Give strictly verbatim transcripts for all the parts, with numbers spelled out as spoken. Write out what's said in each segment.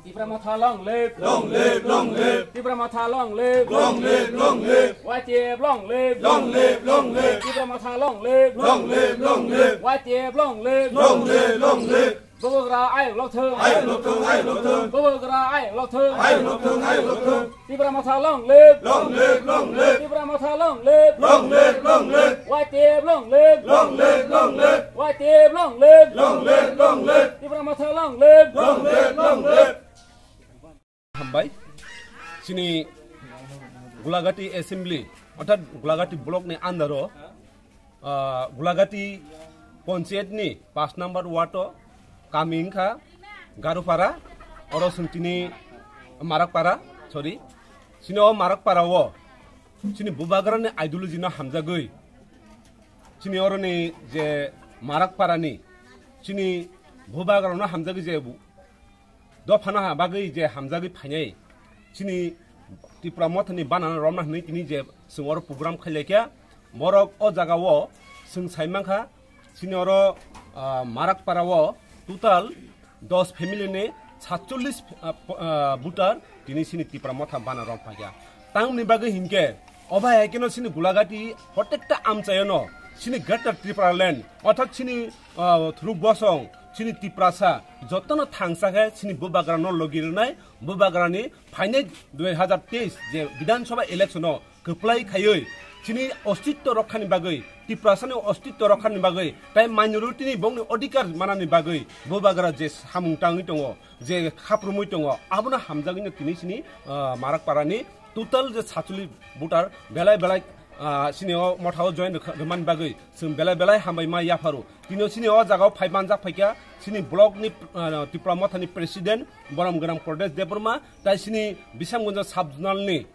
Tipra Motha long live! Long live, long live! Tipra Motha long live! Long live, long live! Y T F long live! Long live, long live! Tipra Motha long live! Long live, long live! Y T F long live! Long live, long live! Bubagra ayuk lokthung! Ayuk lokthung, ayuk lokthung! Bubagra ayuk lokthung! Ayuk lokthung, ayuk lokthung! Tipra Motha long live! Long live, long live! Tipra Motha long live! Long live, long live! Y T F long live! Long live, long live! Y T F long live! Long live, long live! Tipra Motha long live! Long live, long live! Hambai, chini Gulagati Assembly, orthat Gulagati Block ni under o, ah, Gulagati Panchayat ni paanch number ward o kami wngkha Garupara, oro chwng tini Marakpara, sorry, chini o Marakpara o chini bubagra ni ideology no hamjagwi, chini oro ni je Marakpara ni chini bubagra no hamjagwi je bu-, dophano ha bagwi je hamjagwi phainai, chini Tipra Mothani banana romna hwnwi tini je chwng oro program khailai kha, borok o jaga o chwng sai mankha, chini oro, ah, Marakpara o total dos family ni satchollis, ah, po-, ah, voter tini chini Tipra Motha banana rom phaikha. Tamni bagwi hinkhe, obo hai kheno chini Gulagati protekta amchaiono chini Greater Tripura Land, orthat chini, ah, Thuruk Bosong, chini Tiprasa, jotono thangsa khe chini bubagra no logi rwnai, bubagra ni phainai dui hazar teis je Bidhan Sabha election o kwplai khaiwi chini ostitto rokkhani bagwi, Tiprasani ostitto rokkhani bagwi, tai minority ni bongni odhikar manani bagwi bubagra je samung tangwi tongo, je khaprumwi tongo, abono hamjagwino tini chini, ah, Marakparani total je satchollis voter belai belai, ah, chini o mothao join rwkha-, rwmani bagwi chwng belai belai hambai ma yapharo. Tini o chini o jagao phai manjak phaikha chini block ni, ah, Tipra Mothani president Borom Gwnang Pradesh Debbarma, tai chini Bishamganj sub zonal ni,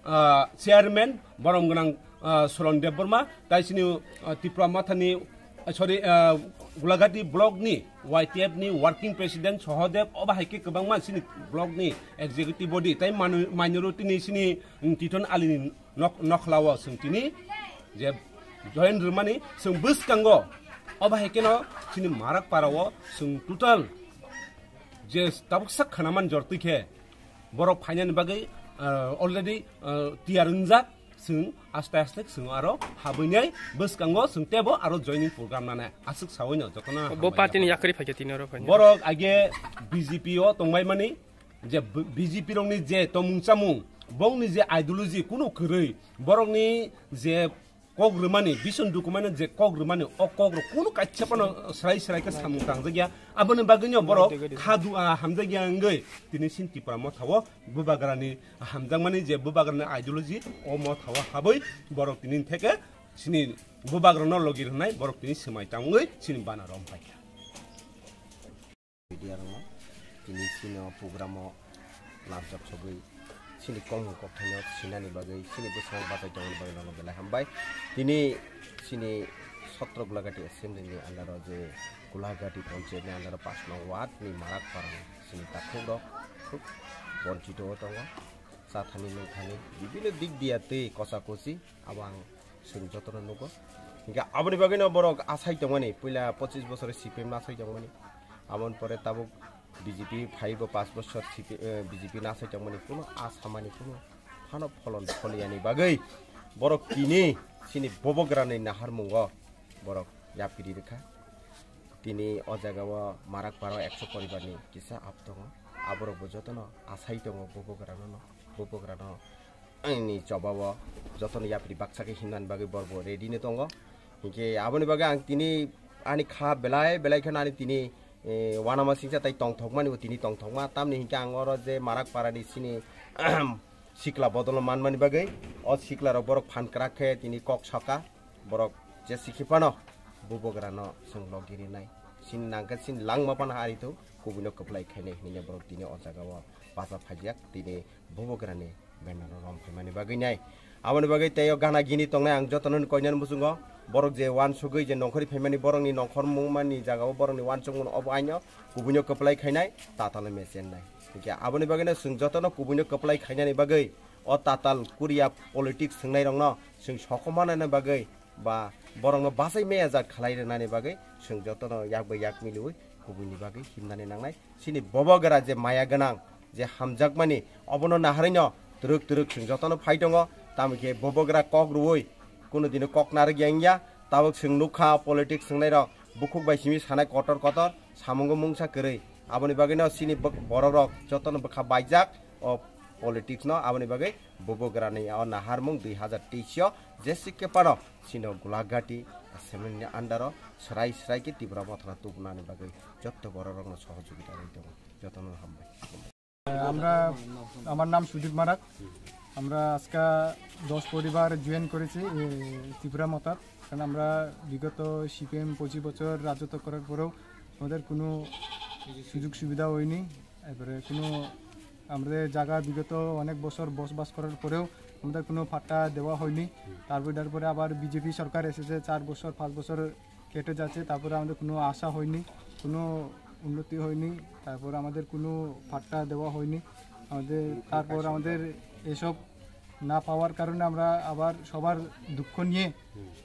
ah, chairman Borom Gwnang, ah, Suron Debbarma, tai chini, ah, Tipra Mothani, ah, sorry, ah, Gulagati block ni Y T F ni working president Sohodev, obo hai khe kwbangma chini block ni executive body, tai manu-, minority ni chini, mm, Titon Ali ni nok-, nokhlao chwng tini je join rwmani chwng bwskango, obo hai kheno chini Marakpara o chwng total je tabuk sak khanaman jor twi khe borok phainani bagwi, ah, already, ah, tiyar wngjak, chwng aste aste chwng aro habwinai bwskango chwng teibo aro joining program nanai aswk sawi no jotono bo hambai party ni yakarwi. Yakarwi phaikhe tini oro phainai. Borok age B J P o tongbai mani je B-, B J P rokni je tomung chamung, bongni je ideology kunu kwrwi, borokni je kok rwmani, vision dukumano je kok rwmani, o kok rok kunu kaisa phano srai srai khe samung tangjak ya. Aboni bagwino borok khadu, ah, hamjak ya wngwi tini sin Tipra Mothao bubagrani hamjakmani je bubagrani ideology, o mothao habwi borok tini theke chini bubagrano logi rwnai borok tini swmai tangwi chini bana rom paikha. Media rokno tini chini o program o narwkjak sogwi chini kokmung kokthaino sinani bagwi chini bwskango bachai tongmani bagwi nono belai hambai. Tini chini Sotro Gulagati Assembly ni under o je Gulagati Panchayat ni under o pash nong ward ni Marakpara ni chini takhuk rok khub bonchito o tongo. Cha thani nung thani bibinno dik diya tei kosa kosi abo ang chwng jotono nugo. Hinkhe aboni bagwino borok asai tongmani, puila pochis bosor C P M asai tongmani. Aboni pore tabuk B J P phaibo panch bosor C P, eh, B J P nasai tongmani, kuno asamani kuno phano pholon pholiyani bagwi borok tini chini bubagrani naharmungo borok yapiri rwkha. Tini o jagao Marakpara o ekso poribarni kisa ab tongo. Aborokbo jotono asai tongo bubagrano, bubagrano. Ani chobao jotono yapri baksa khe himnani bagwi borokbo ready no tongo. Hinkhe aboni bagwi ang tini ani kha belai belai kheno ani tini, eh, uanama singcha tai tongthokmani bo tini tongthokma. Tamni hinkhe ang oro je Marakparani chini sikla bodolno manmani bagwi o siklarok borok phan kwrak khe tini kok saka. Borok jesi khe phano bubagrano chwng logi rinai. Chini nangkhe chini langma phano ari thung, kubuino kwplai khainai hinwi borok tini o jagao bacha phaijak, tini bubagrani banner-o rom phaimani bagwi nai. Aboni bagwi tei o gana gini tongnai ang jotono koinani muchungo. Borok je uansugwi je nongkhorwi phaimani borokni nongkhor mungmani jagao borokni uansukmung obo aino kubuino kwplai khainai, tatalo mechennai. Hinkhe aboni bagwino chwng jotono kubuino kwplai khainani bagwi o tatal Korea politics swngnairokno chwng sokomornani bagwi ba borokno bachai maya jat khalai rwnani bagwi chwng jotono yak bai yak miliwi Kubuni bagwi himnani nangnai. Chini bobogra je maya gwnang, je hamjakmani, obono naharino twrwk twrwk chwng jotono phai tongo. Tamo khe bobogra kok rwui kuno dino kok narwk yang ya. Tabuk chwng nukha politics swngnairok bukhuk bai simi sanai kotor kotor, samungo mungsa kwrwi. Aboni bagwino chini bok-, borokrok jotono bwkha baijak o politics no. Aboni bagwi bobogra ni o naharmung dui hazar teis o jesi kepano chino Gulaghati assembly ni under o swrai swrai khe Tipra Mothano tubunani bagwi jotto borokrokno sohojogita rwi tongo. Jotono hambai. আমরা আমার নাম সুদীপ মারাক। আমরা আজকে দশ পরিবার জয়েন করেছি এই ত্রিপুরা মতাত। কারণ আমরা বিগত সিপিএম পঁচিশ বছর রাজত্ব করার পরেও আমাদের কোনো সুযোগ সুবিধা হয়নি। এরপরে কোনো আমাদের জায়গা বিগত অনেক বছর বসবাস করার পরেও আমাদের কোনো পাট্টা দেওয়া হয়নি। তারপরে তারপরে আবার বিজেপি সরকার এসেছে, চার বছর পাঁচ বছর কেটে যাচ্ছে, তারপরে আমাদের কোনো আশা হয়নি, কোনো উন্নতি হয়নি, তারপর আমাদের কোনো পাট্টা দেওয়া হয়নি। আমাদের তারপর আমাদের এসব না পাওয়ার কারণে আমরা আবার সবার দুঃখ নিয়ে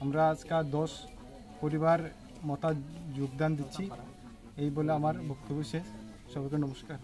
আমরা আজকে দশ পরিবার মতা যোগদান দিচ্ছি। এই বলে আমার বক্তব্য শেষ। সবাইকে নমস্কার।